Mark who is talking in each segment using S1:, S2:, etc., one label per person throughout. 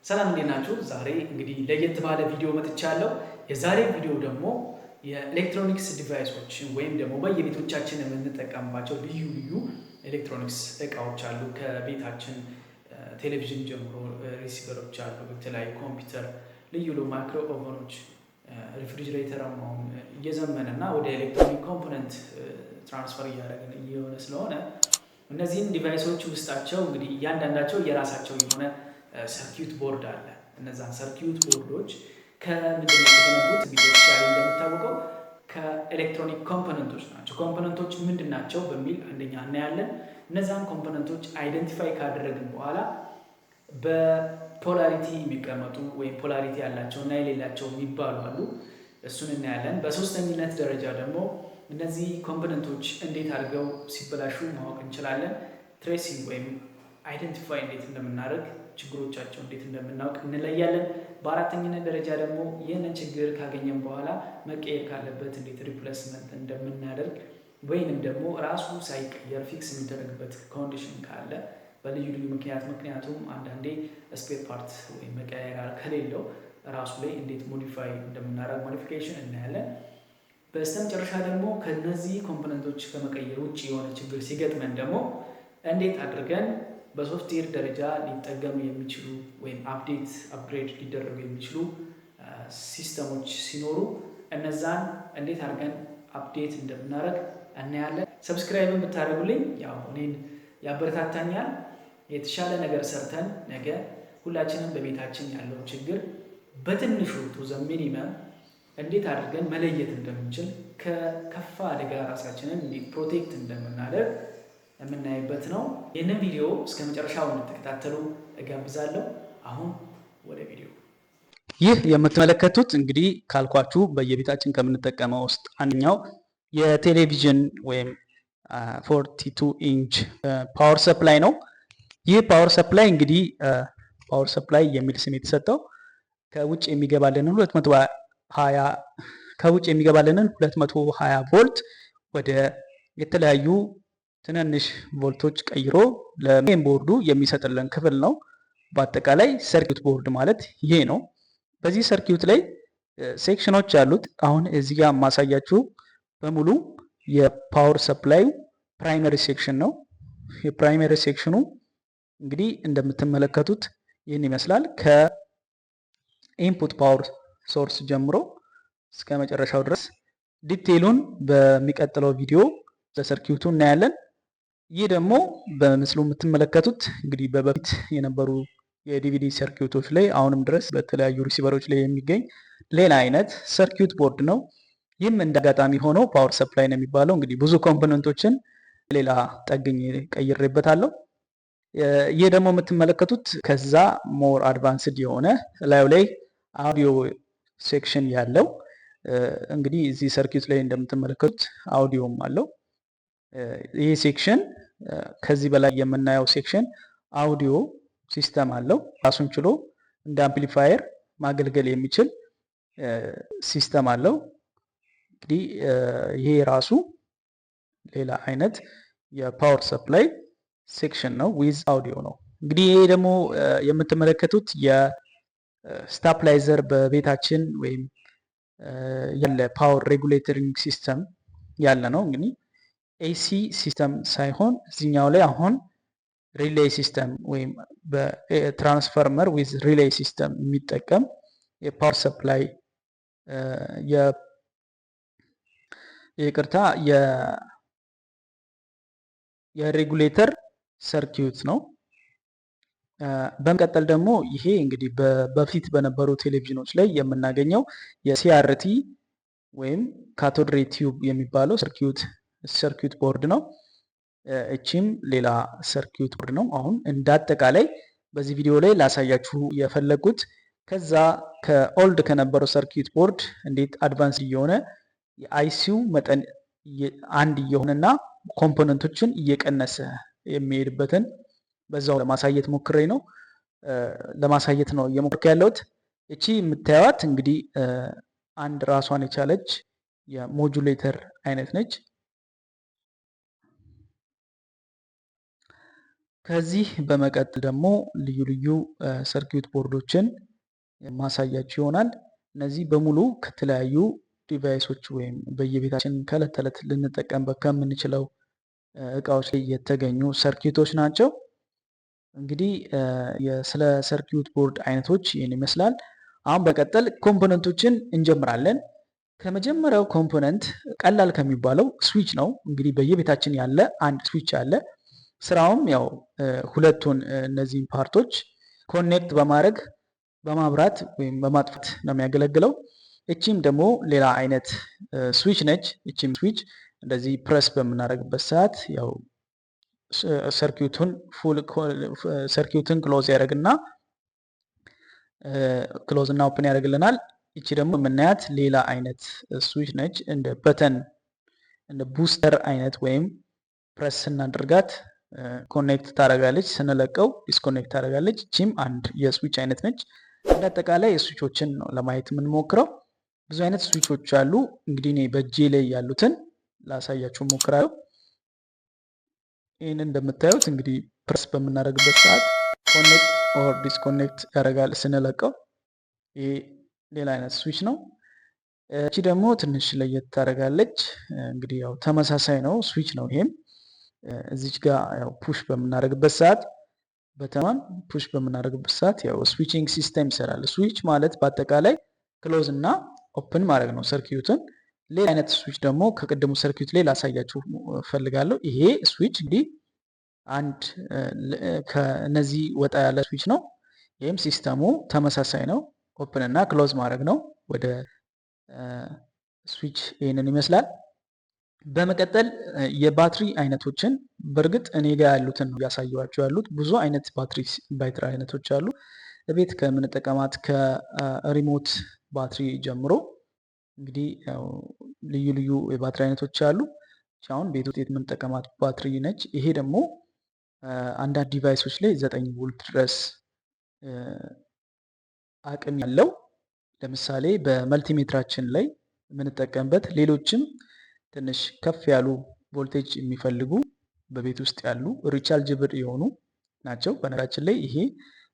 S1: ሰላም፣ እንዴት ናችሁ? ዛሬ እንግዲህ ለየት ባለ ቪዲዮ መጥቻለሁ። የዛሬ ቪዲዮ ደግሞ የ electronics device ኦች ወይም ደግሞ በየቤቶቻችን የምንጠቀምባቸው ልዩ ልዩ ኤሌክትሮኒክስ እቃዎች አሉ። ከቤታችን ቴሌቪዥን ጀምሮ receiver ኦች አሉ፣ የተለያዩ ኮምፒውተር፣ ልዩ ልዩ micro oven ኦች፣ refrigerator አሁን እየዘመነ እና ወደ electronic component transfer እያደረግን እየሆነ ስለሆነ እነዚህን device ኦች ውስጣቸው እንግዲህ እያንዳንዳቸው የራሳቸው የሆነ circuit board አለ። እነዛን circuit board ኦች ከምንድን ነው የተገነቡት? እንግዲህ officially እንደሚታወቀው ከ electronic component ኦች ናቸው። Component ኦች ምንድን ናቸው በሚል አንደኛ እናያለን። እነዛን component ኦች identify ካደረግን በኋላ በ polarity የሚቀመጡ ወይም polarity ያላቸው እና የሌላቸው የሚባሉ አሉ። እሱን እናያለን። በሶስተኝነት ደረጃ ደግሞ እነዚህ component ኦች እንዴት አድርገው ሲበላሹ ማወቅ እንችላለን። Tracing ወይም identify እንዴት እንደምናደርግ፣ ችግሮቻቸው እንዴት እንደምናውቅ እንለያለን። በአራተኝነት ደረጃ ደግሞ ይህንን ችግር ካገኘን በኋላ መቀየር ካለበት እንዴት replacement እንደምናደርግ ወይንም ደግሞ ራሱ ሳይቀየር fix የሚደረግበት condition ካለ በልዩ ልዩ ምክንያት፣ ምክንያቱም አንዳንዴ spare part ወይም መቀየሪያ ከሌለው ራሱ ላይ እንዴት modify እንደምናደርግ modification እናያለን። በስተመጨረሻ ደግሞ ከነዚህ component ኦች ከመቀየር ውጭ የሆነ ችግር ሲገጥመን ደግሞ እንዴት አድርገን በሶፍትዌር ደረጃ ሊጠገኑ የሚችሉ ወይም update upgrade ሊደረጉ የሚችሉ system ኦች ሲኖሩ እነዛን እንዴት አድርገን update እንደምናደርግ እናያለን። Subscribe ን ብታደርጉልኝ ያው እኔን ያበረታታኛል። የተሻለ ነገር ሰርተን ነገ ሁላችንም በቤታችን ያለውን ችግር በትንሹ to the minimum እንዴት አድርገን መለየት እንደምንችል፣ ከከፋ አደጋ ራሳችንን እንዴት protect እንደምናደርግ የምናይበት ነው። ይህንን ቪዲዮ እስከ መጨረሻው እንድትከታተሉ እጋብዛለሁ። አሁን ወደ ቪዲዮ።
S2: ይህ የምትመለከቱት እንግዲህ ካልኳችሁ በየቤታችን ከምንጠቀመው ውስጥ አንደኛው የቴሌቪዥን ወይም 42 inch power supply ነው። ይህ power supply እንግዲህ power supply የሚል ስም የተሰጠው ከውጭ የሚገባልንን 220 ቮልት ወደ የተለያዩ ትንንሽ ቮልቶች ቀይሮ ለ main board ኡ የሚሰጥልን ክፍል ነው። በአጠቃላይ circuit board ማለት ይሄ ነው። በዚህ circuit ላይ section ኦች አሉት። አሁን እዚህ ጋር የማሳያችሁ በሙሉ የ power supply ዩ primary section ነው። የ primary section ኑ እንግዲህ እንደምትመለከቱት ይህን ይመስላል። ከ input power source ጀምሮ እስከ መጨረሻው ድረስ detail ኡን በሚቀጥለው ቪዲዮ በ circuit ኡ እናያለን። ይህ ደግሞ በምስሉ የምትመለከቱት እንግዲህ በበፊት የነበሩ የ DVD circuit ኦች ላይ አሁንም ድረስ በተለያዩ receiver ኦች ላይ የሚገኝ ሌላ አይነት circuit board ነው። ይህም እንደ አጋጣሚ ሆኖ power supply ነው የሚባለው። እንግዲህ ብዙ component ኦችን ሌላ ጠግኝ ቀይሬበታለሁ። ይህ ደግሞ የምትመለከቱት ከዛ more advanced የሆነ ላዩ ላይ audio section ያለው፣ እንግዲህ እዚህ circuit ላይ እንደምትመለከቱት አውዲዮም አለው። ይህ section ከዚህ በላይ የምናየው section audio system አለው። ራሱን ችሎ እንደ አምፕሊፋየር ማገልገል የሚችል system አለው። እንግዲህ ይሄ ራሱ ሌላ አይነት የ power supply section ነው፣ with audio ነው። እንግዲህ ይሄ ደግሞ የምትመለከቱት የ stabilizer በቤታችን ወይም ያለ power regulating system ያለ ነው። እንግዲህ AC system ሳይሆን እዚኛው ላይ አሁን relay system ወይም በ transformer with relay system የሚጠቀም የ power supply፣ ይቅርታ፣ የ regulator circuit ነው። በመቀጠል ደግሞ ይሄ እንግዲህ በፊት በነበሩ ቴሌቪዥኖች ላይ የምናገኘው የ CRT ወይም cathode ray tube የሚባለው circuit board ነው። እቺም ሌላ circuit board ነው። አሁን እንደ አጠቃላይ በዚህ ቪዲዮ ላይ ላሳያችሁ የፈለጉት ከዛ ከ old ከነበረው circuit board እንዴት advance እየሆነ የ IC ው መጠን አንድ እየሆነና component ኦችን እየቀነሰ የሚሄድበትን በዛው ለማሳየት ነው እየሞከርኩ ያለሁት። እቺ የምታዩት እንግዲህ አንድ ራሷን የቻለች የ modulator አይነት ነች። ከዚህ በመቀጠል ደግሞ ልዩ ልዩ circuit board ኦችን ማሳያችሁ ይሆናል። እነዚህ በሙሉ ከተለያዩ device ኦች ወይም በየቤታችን ከእለት ተዕለት ልንጠቀምበት ከምንችለው እቃዎች ላይ የተገኙ circuit ኦች ናቸው። እንግዲህ ስለ circuit board አይነቶች ይህን ይመስላል። አሁን በመቀጠል component ኦችን እንጀምራለን። ከመጀመሪያው component ቀላል ከሚባለው switch ነው። እንግዲህ በየቤታችን ያለ አንድ switch አለ። ስራውም ያው ሁለቱን እነዚህን part ኦች connect በማድረግ በማብራት ወይም በማጥፋት ነው የሚያገለግለው። እቺም ደግሞ ሌላ አይነት switch ነች። እቺም switch እንደዚህ ፕረስ በምናደርግበት ሰዓት ያው circuit ኡን full circuit ን close ያደርግና close እና open ያደርግልናል። እቺ ደግሞ የምናያት ሌላ አይነት switch ነች። እንደ button፣ እንደ booster አይነት ወይም ፕረስ ስናደርጋት connect ታደርጋለች፣ ስንለቀው disconnect ታደርጋለች። እቺም አንድ የ switch አይነት ነች። እንደ አጠቃላይ switch ኦችን ነው ለማየት የምንሞክረው። ብዙ አይነት switch ኦች አሉ። እንግዲህ እኔ በእጄ ላይ ያሉትን ላሳያችሁ እሞክራለሁ። ይህን እንደምታዩት እንግዲህ ፕረስ በምናደርግበት ሰዓት connect or disconnect ያደርጋል ስንለቀው። ይሄ ሌላ አይነት switch ነው። እቺ ደግሞ ትንሽ ለየት ታደርጋለች። እንግዲህ ያው ተመሳሳይ ነው፣ switch ነው ይሄም። እዚች ጋር ያው push በምናደርግበት ሰዓት፣ button ኗን push በምናደርግበት ሰዓት ያው switching system ይሰራል። Switch ማለት በአጠቃላይ close እና open ማድረግ ነው circuit ን። ሌላ አይነት switch ደግሞ ከቅድሙ circuit ላይ ላሳያችሁ እፈልጋለሁ። ይሄ switch እንግዲህ አንድ ከነዚህ ወጣ ያለ switch ነው። ይህም system ኡ ተመሳሳይ ነው። Open እና close ማድረግ ነው። ወደ switch ይህንን ይመስላል። በመቀጠል የባትሪ አይነቶችን፣ በእርግጥ እኔ ጋር ያሉትን ነው እያሳየኋችሁ ያሉት። ብዙ አይነት ባትሪ አይነቶች አሉ። ቤት ከምንጠቀማት ከ remote ባትሪ ጀምሮ እንግዲህ ልዩ ልዩ የባትሪ አይነቶች አሉ። አሁን ቤት ውስጥ የምንጠቀማት ባትሪ ነች። ይሄ ደግሞ አንዳንድ device ኦች ላይ 9 ቮልት ድረስ አቅም ያለው፣ ለምሳሌ በ multimeter ኣችን ላይ የምንጠቀምበት፣ ሌሎችም ትንሽ ከፍ ያሉ ቮልቴጅ የሚፈልጉ በቤት ውስጥ ያሉ rechargeable የሆኑ ናቸው። በነገራችን ላይ ይሄ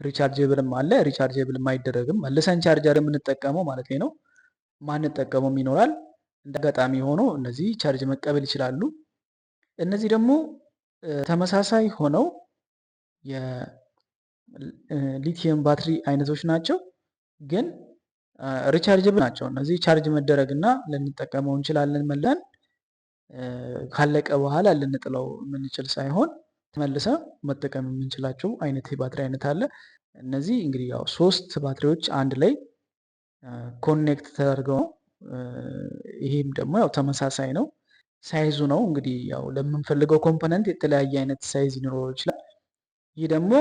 S2: rechargeable ም አለ፣ rechargeable የማይደረግም፣ መልሰን ቻርጀር የምንጠቀመው ማለት ነው። ማንጠቀመውም ይኖራል። እንደ አጋጣሚ ሆኖ እነዚህ charge መቀበል ይችላሉ። እነዚህ ደግሞ ተመሳሳይ ሆነው የሊቲየም ባትሪ አይነቶች ናቸው፣ ግን rechargeable ናቸው። እነዚህ charge መደረግ እና ልንጠቀመው እንችላለን። መልሰን ካለቀ በኋላ ልንጥለው የምንችል ሳይሆን መልሰን መጠቀም የምንችላቸው አይነት የባትሪ አይነት አለ። እነዚህ እንግዲህ ያው ሶስት ባትሪዎች አንድ ላይ connect ተደርገው ነው። ይሄም ደግሞ ያው ተመሳሳይ ነው። Size ኡ ነው እንግዲህ ያው ለምንፈልገው component የተለያየ አይነት size ሊኖረው ይችላል። ይህ ደግሞ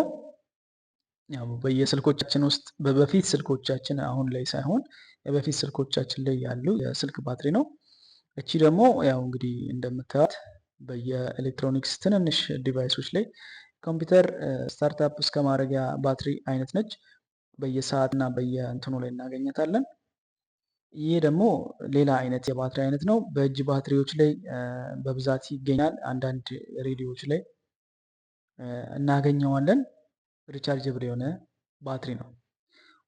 S2: ያው በየስልኮቻችን ውስጥ፣ በበፊት ስልኮቻችን፣ አሁን ላይ ሳይሆን የበፊት ስልኮቻችን ላይ ያሉ የስልክ ባትሪ ነው። እቺ ደግሞ ያው እንግዲህ እንደምታዩት በየኤሌክትሮኒክስ ትንንሽ device ኦች ላይ ኮምፒውተር startup እስከ ማድረጊያ ባትሪ አይነት ነች። በየሰዓት እና በየእንትኑ ላይ እናገኘታለን። ይህ ደግሞ ሌላ አይነት የባትሪ አይነት ነው። በእጅ ባትሪዎች ላይ በብዛት ይገኛል። አንዳንድ ሬዲዮዎች ላይ እናገኘዋለን። Rechargeable የሆነ ባትሪ ነው።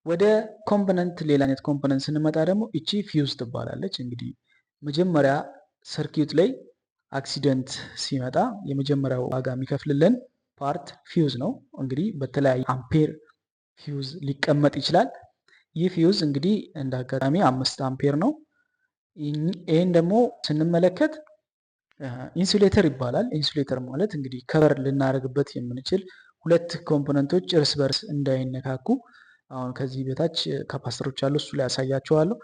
S2: ወደ component፣ ሌላ አይነት component ስንመጣ ደግሞ እቺ ፊውዝ ትባላለች። እንግዲህ መጀመሪያ circuit ላይ accident ሲመጣ የመጀመሪያው ዋጋ የሚከፍልልን part fuse ነው። እንግዲህ በተለያየ ampere fuse ሊቀመጥ ይችላል። ይህ ፊውዝ እንግዲህ እንደ አጋጣሚ 5 አምፔር ነው። ይህን ደግሞ ስንመለከት insulator ይባላል። Insulator ማለት እንግዲህ cover ልናደርግበት የምንችል፣ ሁለት component ኦች እርስ በርስ እንዳይነካኩ፣ አሁን ከዚህ በታች capacitor ኦች አሉ፣ እሱ ላይ ያሳያችኋለሁ።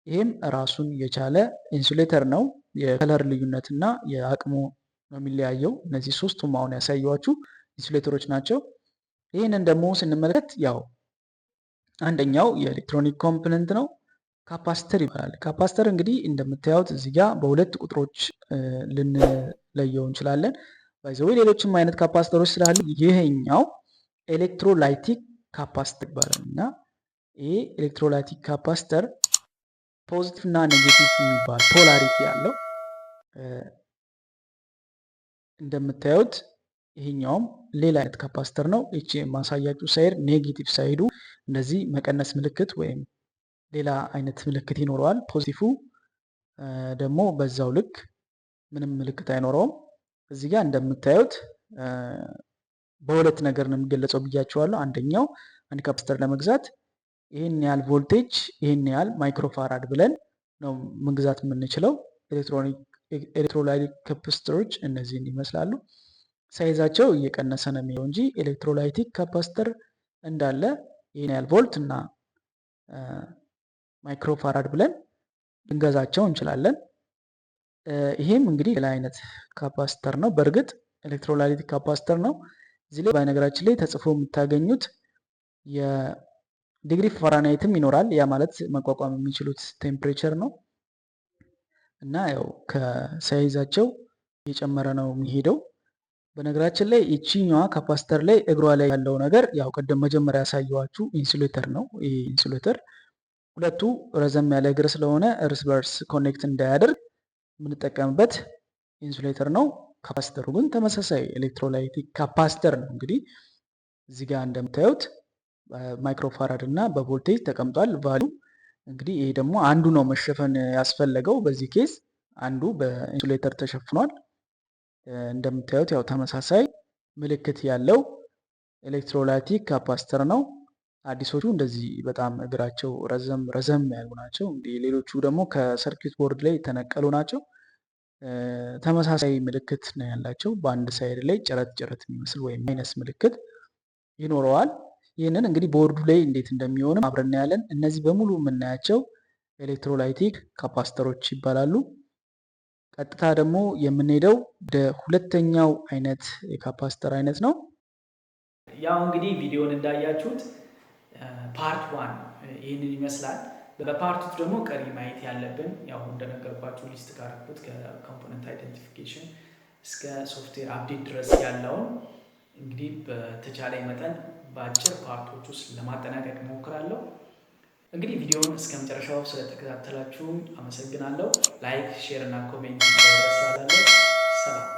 S2: ይህም ራሱን የቻለ insulator ነው። የ color ልዩነት እና የአቅሙ ነው የሚለያየው። እነዚህ ሶስቱም አሁን ያሳየኋችሁ insulator ኦች ናቸው። ይህንን ደግሞ ስንመለከት ያው አንደኛው የ electronic component ነው። Capacitor ይባላል። Capacitor እንግዲህ እንደምታዩት እዚህ ጋ በሁለት ቁጥሮች ልንለየው እንችላለን። By the way ሌሎችም አይነት capacitor ኦች ስላሉ ይሄኛው electrolytic capacitor ይባላል እና ይሄ electrolytic capacitor positive እና negative የሚባል polarity ያለው፣ እንደምታዩት ይሄኛውም ሌላ አይነት capacitor ነው። ይቺ የማሳያችሁ side negative side ኡ እንደዚህ መቀነስ ምልክት ወይም ሌላ አይነት ምልክት ይኖረዋል። Positive ደግሞ በዛው ልክ ምንም ምልክት አይኖረውም። እዚህ ጋር እንደምታዩት በሁለት ነገር ነው የሚገለጸው ብያችኋለሁ። አንደኛው አንድ capacitor ለመግዛት ይህን ያህል ቮልቴጅ፣ ይህን ያህል microfarad ብለን ነው መግዛት የምንችለው። Electrolytic capacitor ኦች እነዚህን ይመስላሉ። Size ኣቸው እየቀነሰ ነው የሚሄደው እንጂ electrolytic capacitor እንዳለ ይህን ያህል ቮልት እና microfarad ብለን ልንገዛቸው እንችላለን። ይሄም እንግዲህ ሌላ አይነት capacitor ነው። በእርግጥ electrolytic capacitor ነው። እዚህ ላይ በነገራችን ላይ ተጽፎ የምታገኙት የ degree Fahrenheit ም ይኖራል። ያ ማለት መቋቋም የሚችሉት temperature ነው እና ያው ከ size ኣቸው እየጨመረ ነው የሚሄደው። በነገራችን ላይ ይቺኛዋ capacitor ላይ እግሯ ላይ ያለው ነገር ያው ቅድም መጀመሪያ ያሳየኋችሁ insulator ነው። ይህ insulator ሁለቱ ረዘም ያለ እግር ስለሆነ እርስ በርስ connect እንዳያደርግ የምንጠቀምበት insulator ነው። Capacitor ኡ ግን ተመሳሳይ electrolytic capacitor ነው። እንግዲህ እዚህ ጋር እንደምታዩት microfarad እና በቮልቴጅ ተቀምጧል value። እንግዲህ ይሄ ደግሞ አንዱ ነው መሸፈን ያስፈለገው፣ በዚህ case አንዱ በ insulator ተሸፍኗል። እንደምታዩት ያው ተመሳሳይ ምልክት ያለው electrolytic capacitor ነው። አዲሶቹ እንደዚህ በጣም እግራቸው ረዘም ረዘም ያሉ ናቸው። እንግዲህ ሌሎቹ ደግሞ ከ circuit board ላይ የተነቀሉ ናቸው። ተመሳሳይ ምልክት ነው ያላቸው። በአንድ side ላይ ጭረት ጭረት የሚመስል ወይም minus ምልክት ይኖረዋል። ይህንን እንግዲህ ቦርዱ ላይ እንዴት እንደሚሆንም አብረን እናያለን። እነዚህ በሙሉ የምናያቸው electrolytic capacitor ኦች ይባላሉ። ቀጥታ ደግሞ የምንሄደው ወደ ሁለተኛው አይነት የ capacitor አይነት ነው።
S1: ያው እንግዲህ ቪዲዮን እንዳያችሁት part one ይህንን ይመስላል። በ part two ደግሞ ቀሪ ማየት ያለብን ያው እንደነገርኳችሁ list ካረኩት ከ component identification እስከ software update ድረስ ያለውን እንግዲህ በተቻለ መጠን በአጭር part ኦች ውስጥ ለማጠናቀቅ እሞክራለሁ። እንግዲህ ቪዲዮውን እስከ መጨረሻው ስለተከታተላችሁ አመሰግናለሁ። Like፣ share እና comment እንዳይረሳ እላለሁ። ሰላም።